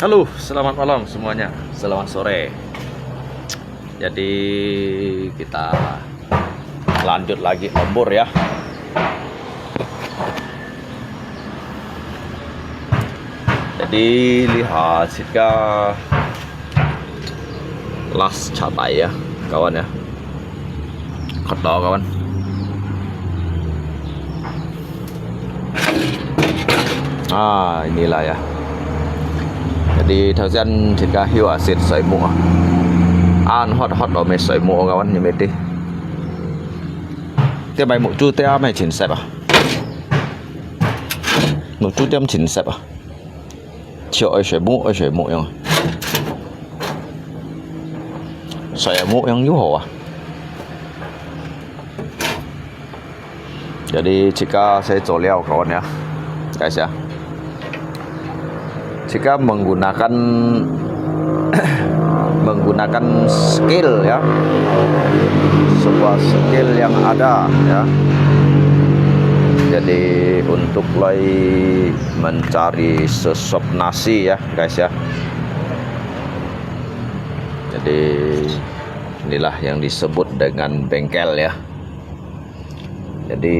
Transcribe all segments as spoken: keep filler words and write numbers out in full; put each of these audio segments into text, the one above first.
Halo, selamat malam semuanya. Selamat sore. Jadi kita lanjut lagi lembur ya. Jadi lihat sika last catai ya, kawan ya. Kata kawan. Ah, inilah ya. Jadi 頭先自家休息睡目啊。啊，hot hot到未睡目，kawan，你咪知。這擺目珠點係盡濕啊。目珠點盡濕啊。就愛睡目，愛睡目樣。睡目樣又好啊。 Jadi jika saya 做了 kawan ya, guys ya. Jika menggunakan menggunakan skill ya, semua skill yang ada ya. Jadi untuk lai mencari sesuap nasi ya, guys ya. Jadi inilah yang disebut dengan bengkel ya. Jadi,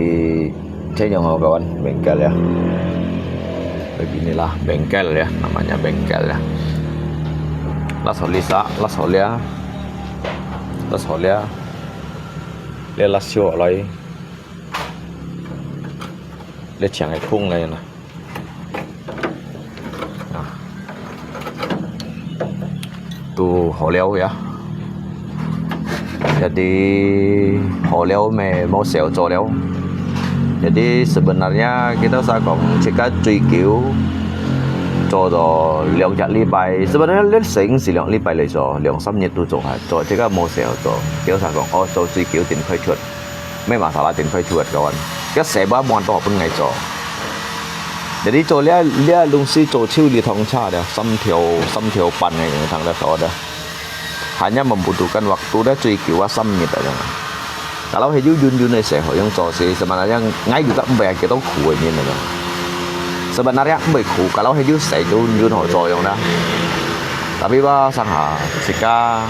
這樣哦，kawan，bengkel ya. Beginilah bengkel ya, namanya bengkel ya. Last hole sa, last hole ya. Last hole ya. Last hole ya. Last hole ya. 啊，都好了呀。Jadi好了咩，無事做了。Jadi sebenarnya kita 想講，自家追求做到兩隻禮拜，sebenarnya你成時兩禮拜來做，兩三日都做下，做自家無事做，kita 想講，哦，做追求定開出。 Memang salah din koi chuat kawan. Kaya seba muan to pun ngai cho. Jadi cho lia lia lungsi cho chiu li thong cha lia, 三條三條半 ngai thang lia so lia. Hanya membutuhkan waktu lia 追求啊三日啊樣。Kalau heju yun yun ai se ho yang cho si sebenarnya ngai juga mbai kita khu ai nyin lia. Sebenarnya mbai khu kalau heju se yun yun ho cho yang lia. Tapi ba sang ha sika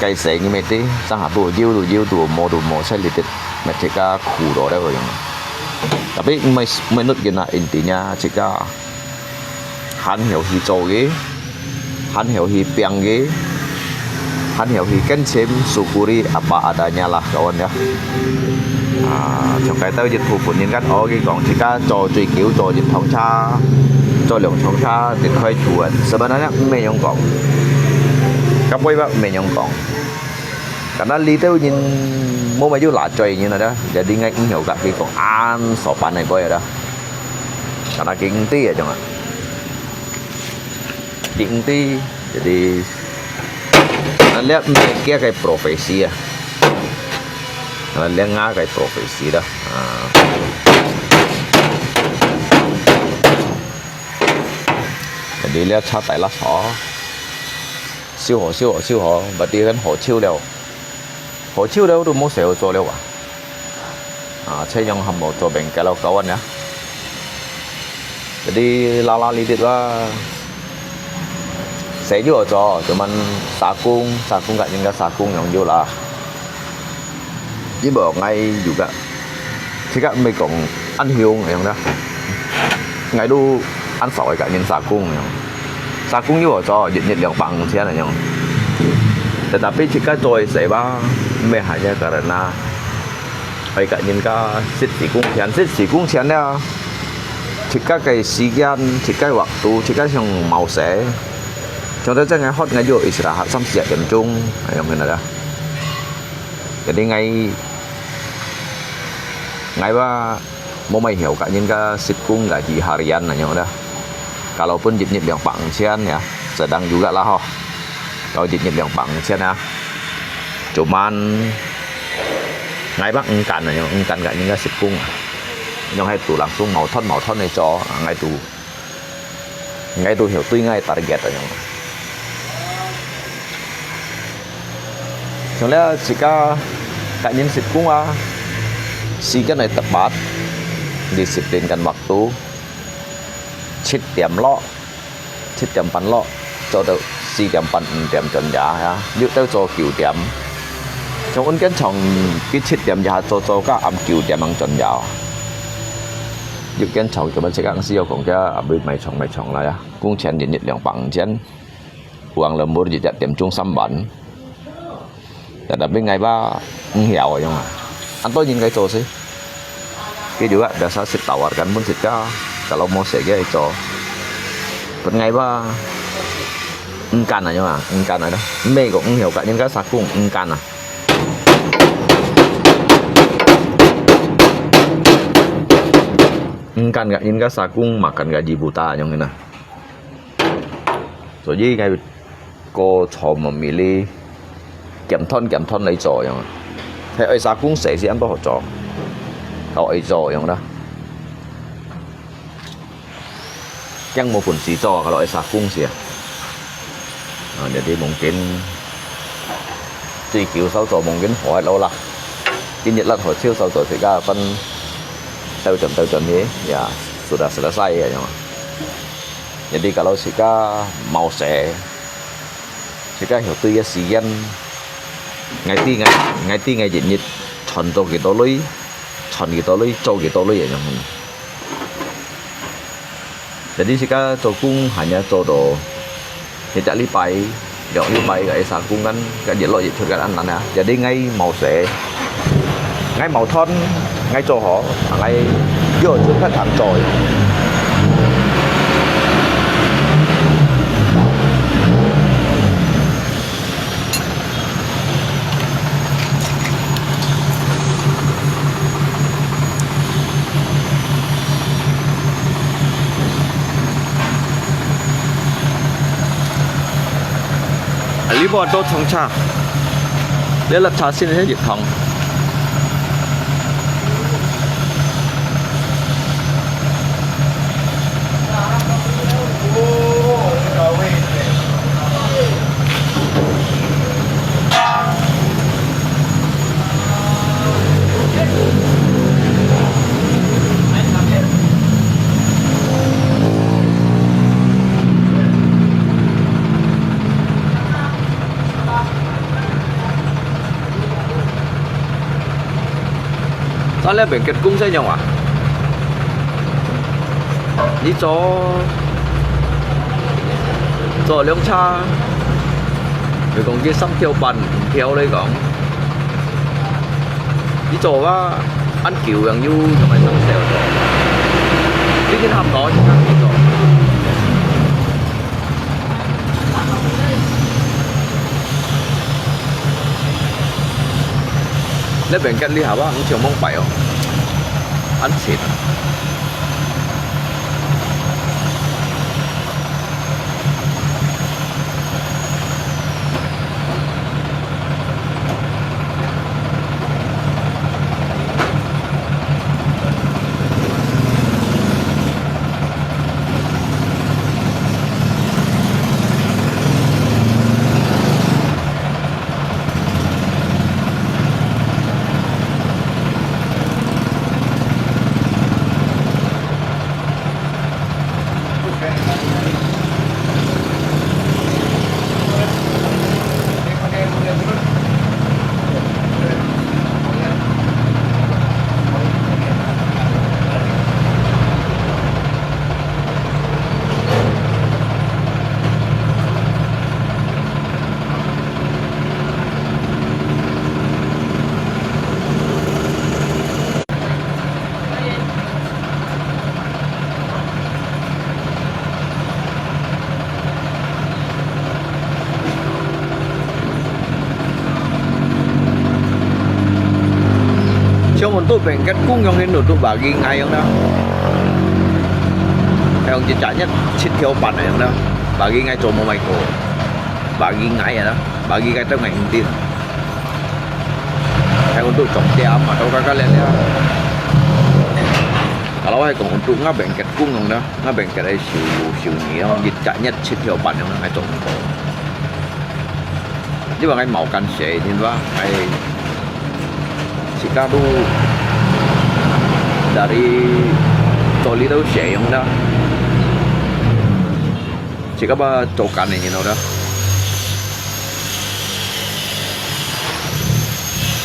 該細人仔，上下都有，都有，都無，都無，細粒仔，乜自家苦到了樣。Tapi毋係，毋係nut gina intinya自家還曉去做个，還曉去拼个，還曉去跟前，syukuri apa adanya lah，kawan ya。 啊，像該兜一部分人家學佢講，自家做追求，做一趟車，做兩趟車，就開出啊。Sebenarnya毋係樣講，甲尾巴毋係樣講。Karena呢兜人無乜有拿罪人啊，jadi ngai毋曉甲佢講，an sopan个个啊。Karena佢毋知啊，種啊。 Jadi，那這毋係佢个profesi啊，那另外个profesi啦。啊。Jadi這車底啦，好，燒好，燒好，燒好，berarti kan好燒了，好燒了都無事好做了啊。 啊，這樣還無做bengkel咯，kawan ya。Jadi lala lidit lah。Saya juga做，cuman sakung，sakung kat人家sakung yang juga lah。Ibu ngai juga，自家毋係講恁凶樣啦。Ngai都恁少个kat人sakung樣。Sakung juga做，一日兩百五千樣。Tetapi自家做个細吧，毋係hanya karena 愛甲人家十四工錢，十四工錢了，自家个時間，自家个waktu，自家想mau勢，像到真个hot，𠊎就istirahat三四點鐘，恁樣个啦。Jadi𠊎，𠊎話，無乜曉甲人家十工gaji harian恁樣啦。Kalaupun一日兩百五千ya，sedang juga lah ho。Kalau一日兩百五千啊， Cuman，𠊎pang enggan啊，enggan甲人家十工啊。Yang係都langsung mau thon mau thon个做，𠊎都，𠊎都曉對𠊎target啊樣。像了自家甲人十工啊，時間係tepat，disiplin kan waktu，七點落，七點半落，做到四點半、五點轉夜啊，有兜做九點。從阮間廠佢七點夜做做到暗九點樣轉夜。有間廠做乜自家公司有講个，啊，買賣場賣場來啊，工錢一日兩百五千，有人來買一隻點鐘三萬。 Tetapi ngai ba，毋曉樣啊。恁多人該做事。Keju啊，biasa sit tawar kan pun sit ka，kalau mau segi做。Pun ngai ba，毋敢啊樣啊，毋敢啊。Mê kok毋曉ka，人家sakung毋敢啊。毋敢个，人家sakung makan gaji buta樣啊。 所以𠊎過坐無米哩，減攤減攤來做樣啊。係愛sakung勢先毋好做，較愛做樣啦。驚無本事做，較愛sakung勢啊。啊，jadi mungkin追求少做mungkin好咯啦。今日辣好少少做自家分兜轉兜轉去，ya sudah selesai ya樣啊。 Jadi kalau自家mau勢，自家曉對个時間，ngai知ngai，ngai知ngai一日賺做幾多鐳，賺幾多鐳，做幾多鐳个樣。Jadi自家做工還要做到一隻禮拜、兩禮拜个sakung kan，該日落日出个恁難啊。Jadi ngai mau勢，ngai mau攤，ngai做好，ngai有出發行做。 Libo to thong cha. Dia lat cha sin he yit thong. Sa le bengket kung sa nyong ah. Ni cho, cho 涼茶，佢講佢三條半五條來講。你做啊，恁久樣又做麼个生鏽做？你去喊我，你看你做。 你bengket你好啊，你全部擺哦，恁切。 像阮兜bengket kung樣，恁多都bagi ngai樣啦。像一隻月七條半樣啦，bagi ngai做無賣過，bagi ngai啊啦，bagi ngai都ngai毋定。 係阮兜重點嘛，都加加了了。Kalau係講阮兜，𠊎bengket kung樣啦，𠊎bengket係收收入哦，一隻月七條半樣，𠊎做毋過。因為𠊎無間勢，你知吧？𠊎自家都dari做呢兜勢樣啦。自家吧做工个人咯，喏。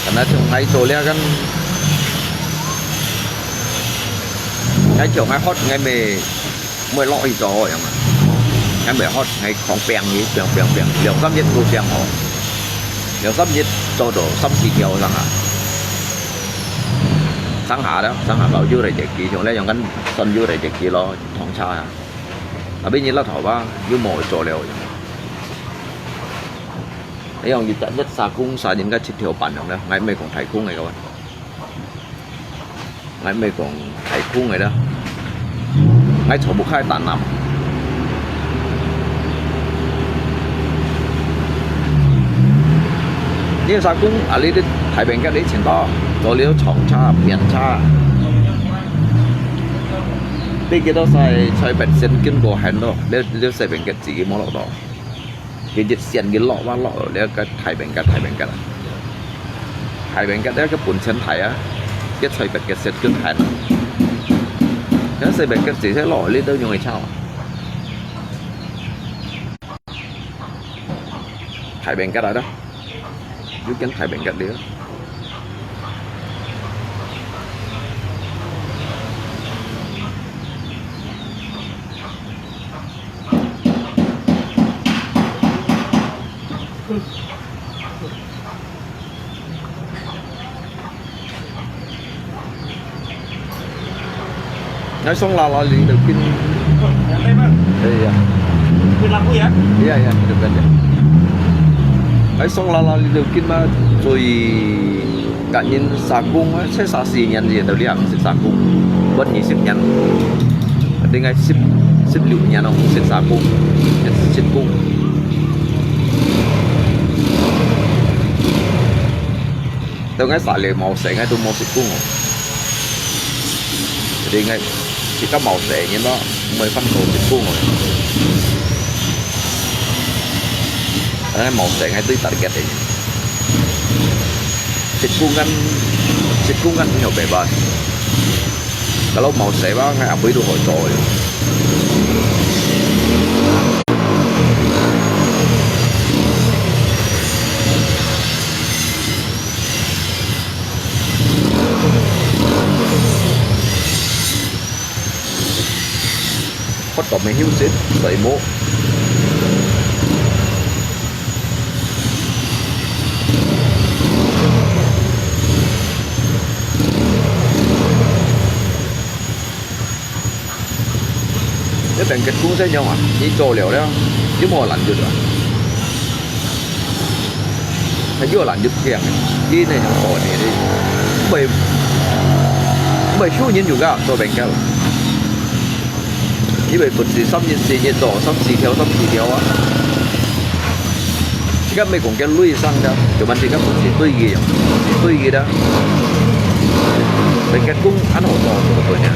Karena像𠊎做了kan，𠊎像𠊎hot，𠊎乜，乜落去做樣啊。𠊎乜hot，𠊎狂拚去，拚拚拚，兩三日都拚好，兩三日做到三四條上下。上下了，上下到有个日期，像了樣kan算有个日期咯，通差啊。 Tapi你老頭吧，又無做了。哎呀，一隻一三工，三人个七條半樣了，𠊎毋係講大工个个。𠊎毋係講大工个啦。𠊎坐毋開單啊。你三工啊，你大bengkel你全部，做了長車、扁車。 你幾多歲，在別先經過很多，你，你細bengkel自己無落到。佢一線佢落，哇落，你个大bengkel，大bengkel啊。大bengkel，你个本錢大啊，佢在別个先經很。你細bengkel自己落，你都用得抄啊。 大bengkel來了，又變大bengkel了。Ngai song lala li dau kin. Yang teh, Bang. Iya. Kin laku ya? Iya, iya, betul, betul. Ngai song lala li dau kin ma, 最近年三工啊，才三四年就到了，識三工，不二十年。定係十，十六年咯，識三工，識工。 到𠊎儕了無事，𠊎都無識工哦。Jadi𠊎自家無事，你嘛，毋會翻到識工哦。𠊎無事，𠊎對target个。識工kan，識工kan你有辦法。Kalau無事吧，𠊎阿妹都好做个。 Hot dog menu set,水母。一定結工先用啊，你做了了，又無人肉啊。 係有人入鏡，佢呢用做呢，你毋係，毋係收人肉啊，做bengkel。因為本身三日四日做，三四條，三四條啊。自家毋係講佢累上个，就問自家本身對佢用，對佢啦。Bengkel工恁好做，做到呢。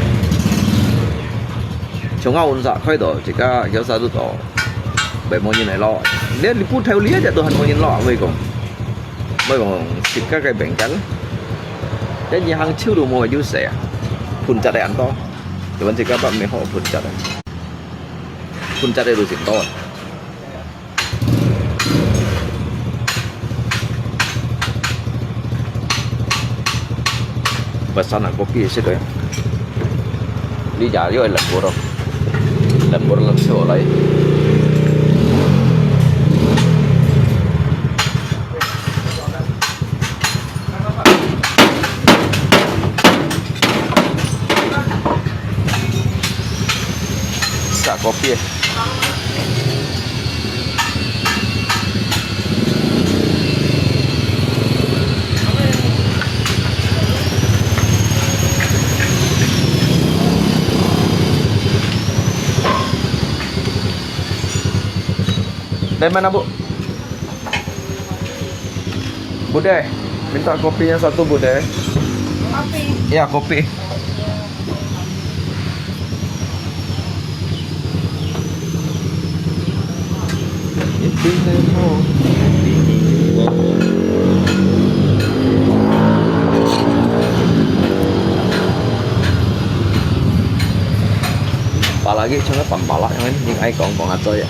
像𠊎本身開到自家有啥都做。 袂無人來落。你，你骨頭你一隻都還無人落，毋會講，毋會講自家个bengkel。你行手都無有勢啊，噴漆个恁多，就問自家捌毋好噴漆个，噴漆个都真多啊。 Pesan aku pi sik ya. Ini jari lembur. Lembur lembur lai. Sa kopi. Dari mana, Bu? Bude, minta kopinya satu, Bude. Kopi. Ya, kopi. Apalagi cuma pampalak yang ini ai kong kong aja ya.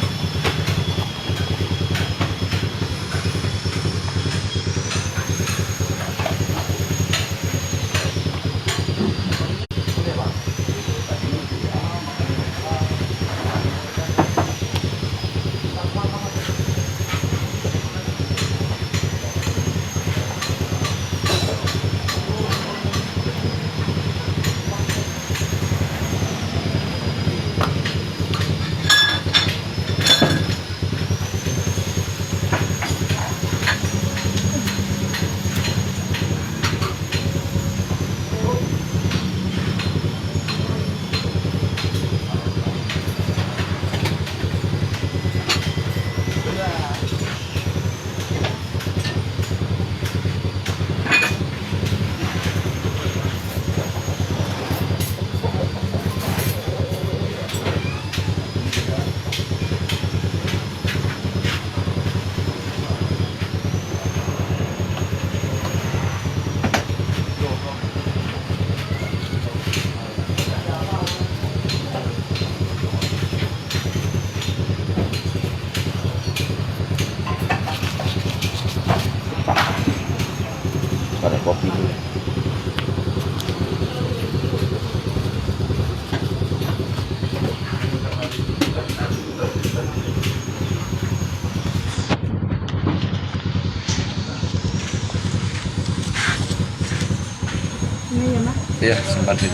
Ya, sempat itu.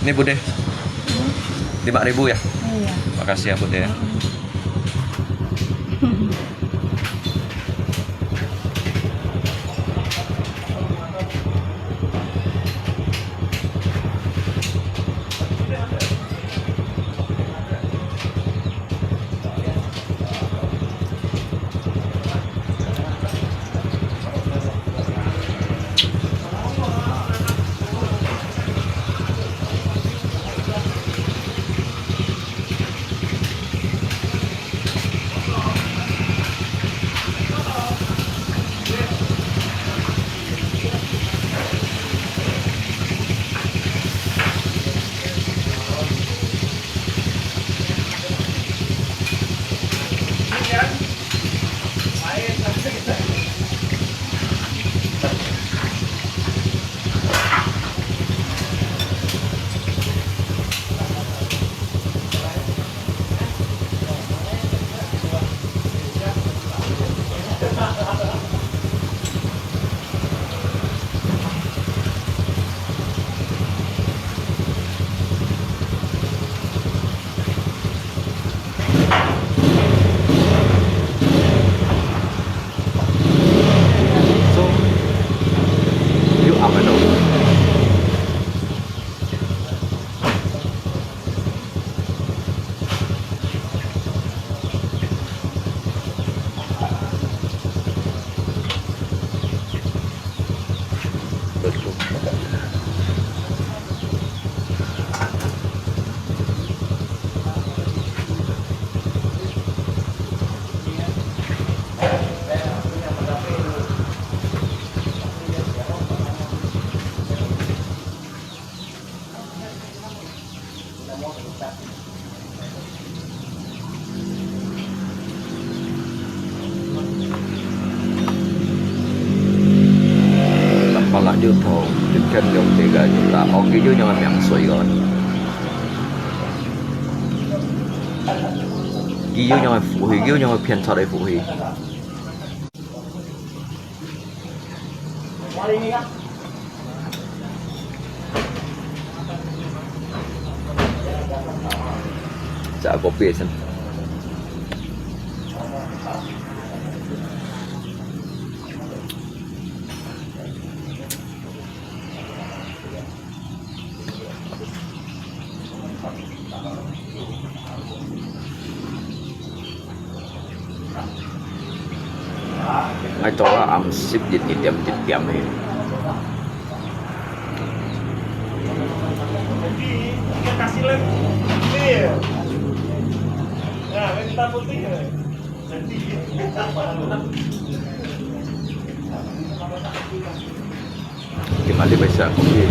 Ini, Bude. Lima ribu ya? Iya. Makasih ya, Bude. So, you are my dog. Kepala juta, ikan yang tiga juta. Oke, itu yang yang soi kan. Itu yang 福氣，itu yang 偏差的福氣。 Sa ako pisan.𠊎到啊暗十一點一點去。Kembali biasa kopi.